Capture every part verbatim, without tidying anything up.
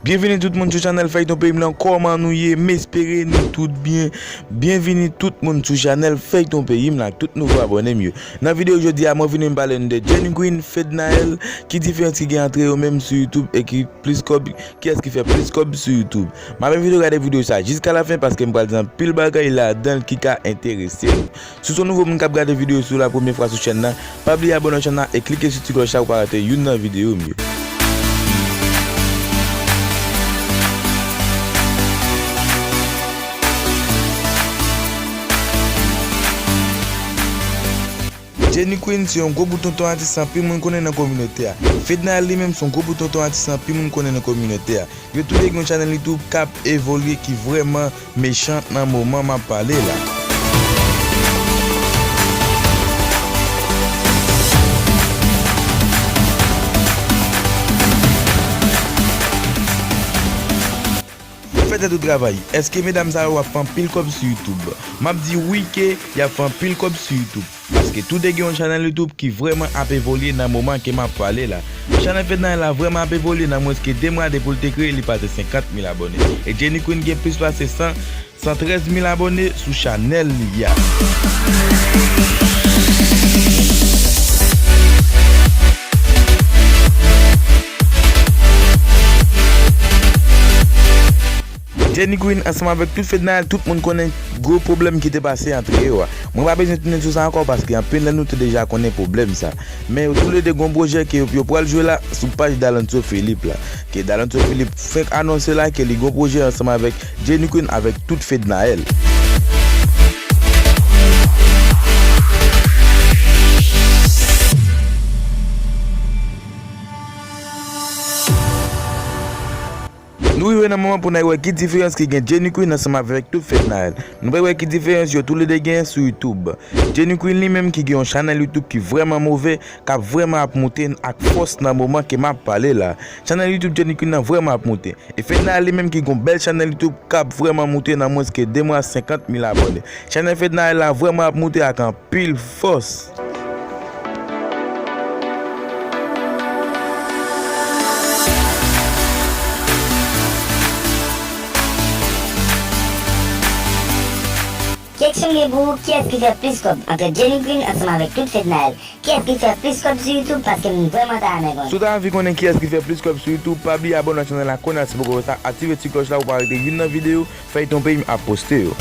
Byenvini tout moun sou chanèl Fèyton Peyi m lan, kòman nou ye? M espere nou tout byen. Byenvini tout moun sou chanèl Fèyton Peyi m lan ak tout nouvo abòne m yo. Nan videyo jodi a, mwen vini m pale nou de Jenny Queen, Fednaelle, ki diferans ki gen ant yo menm sou YouTube e ki plis kòb, kiyès ki fè plis kòb sou YouTube. M ap envite w gade videyo sa jiska lafen paske m pral di anpil bagay ladan l ki ka enterese w. Si w se yon nouvo moun k ap gade videyo, si w la premye fwa sou chèn nan, pa bliye abòne ak chèn nan e klike sou ti klòch la pou w pa rate youn nan videyo m yo. Jenny Queen se yon gwo bout tonton atis anpil moun konnen nan kominote a. Fednaelle li menm se yon gwo bout tonton atis anpil moun konnen nan kominote a. Yo tou de gen yon chanèl YouTube k ap evolye ki vrèman mechan nan moman m ap pale la. Fè tèt ou travay. Èske medam sa yo ap fè anpil kòb sou YouTube? M ap di wi ke y ap fè anpil kòb sou YouTube. Paske tou de gen yon chanèl YouTube ki vrèman ap evolye nan moman ke m ap pale la. Chanèl Fednaelle la vrèman ap evolye nan mwens ke de mwa depi l te kreye, li pase senkant mil abòne. E Jenny Queen gen plis pase san, san trèz mil abòne sou chanèl li a. Jenny Queen ansanm avèk tout Fednaelle, tout moun konnen gwo pwoblèm ki te pase ant yo a. Mwen pa bezwen tounen sou sa ankò paske anpil nan nou te deja konnen pwoblèm sa. Men yo toulede gon pwojè ke yo, yo pral jwe la sou paj Dalonso Philippe la. Ke Dalonso Philippe fenk anonse la ke li gon pwojè ansanm avèk Jenny Queen avèk tout Fednaelle. Nou rive nan moman pou n al wè ki diferans ki gen Jenny Queen ansanm avèk tout Fednaelle. Nou pral wè ki diferans yo toulede gen sou YouTube. Jenny Queen li menm ki gen yon chanèl YouTube ki vrèman move, k ap vrèman ap moute ak fòs nan moman ke m ap pale la. Chanèl YouTube Jenny Queen nan vrèman ap moute. E Fednaelle li menm ki gen yon bèl chanèl YouTube k ap vrèman moute nan mwens ke de mwa, senkant mil abòne. Chanèl Fednaelle la vrèman ap moute ak anpil fòs. Kesyon m gen pou ou, kiyès ki fè plis kòb ant Jenny Queen ansanm avèk tout Fednaelle? Kiyès ki fè plis kòb sou YouTube? Paske m vrèman ta renmen konnen. Si w ta anvi konnen kiyès ki fè plis kòb sou YouTube, pa bliye abòne ak chanèl la kounye a si w poko fè sa, aktive ti klòch la pou w pa rate youn nan videyo Fèyton Peyi m ap poste yo.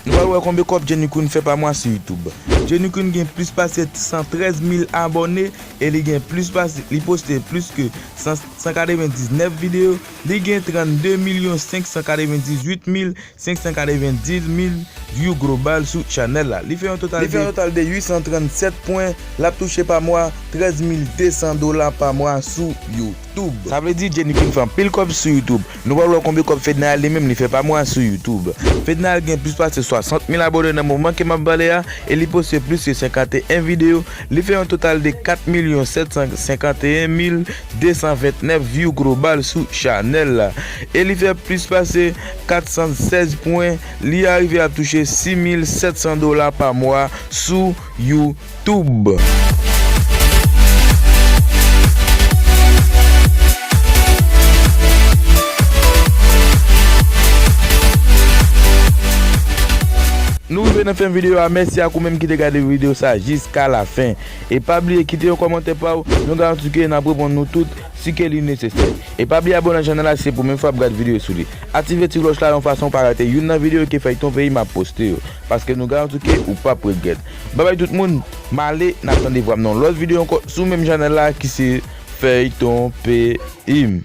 Nou pral wè konbyen kòb Jenny Queen fè pa mwa sou YouTube. Jenny Queen gen plis pase san trèz mil abòne e li gen plis pase, li poste plis ke san, san katrevendiznèf videyo. Li gen trannde milyon senk san katrevendizuit mil senk san katrevendiz mil view global sou chanèl la. Li fè yon total, li fè yon total de uit san trannsèt pwen l ap touche pa mwa, trèz mil de san dola pa mwa sou YouTube. Sa vle di Jenny Queen fè anpil kòb sou YouTube. Nou pral wè konbyen kòb Fednaelle li menm li fè pa mwa sou YouTube. Fednaelle gen plis pase swasant mil abòne nan moman ke m ap pale a e li poste plis ke senkanteyen videyo. Li fè yon total de kat milyon sèt san senkanteyen mil de san ventnèf view global sou chanèl la. E li fè plis pase kat san sèz pwen. Li arive ap touche sis mil sèt san dola pa mwa sou YouTube. Nou rive nan fen videyo a, mèsi ak ou menm ki te gade videyo sa jiska lafen. E pa bliye kite yon kòmantè pa w, nou garanti ke n ap reponn nou tout si ke li nesesè. E pa bliye abòne ak chanèl la si se premye fwa w ap gade videyo sou li. Aktive ti klòch la yon fason w pa rate youn nan videyo ke Fèyton Peyi m ap poste yo, paske nou garanti ke ou p ap regrèt. Babay tout moun, m ale, n ap tande vwa m nan yon lòt videyo ankò sou menm chanèl la ki se Fèyton Peyi m.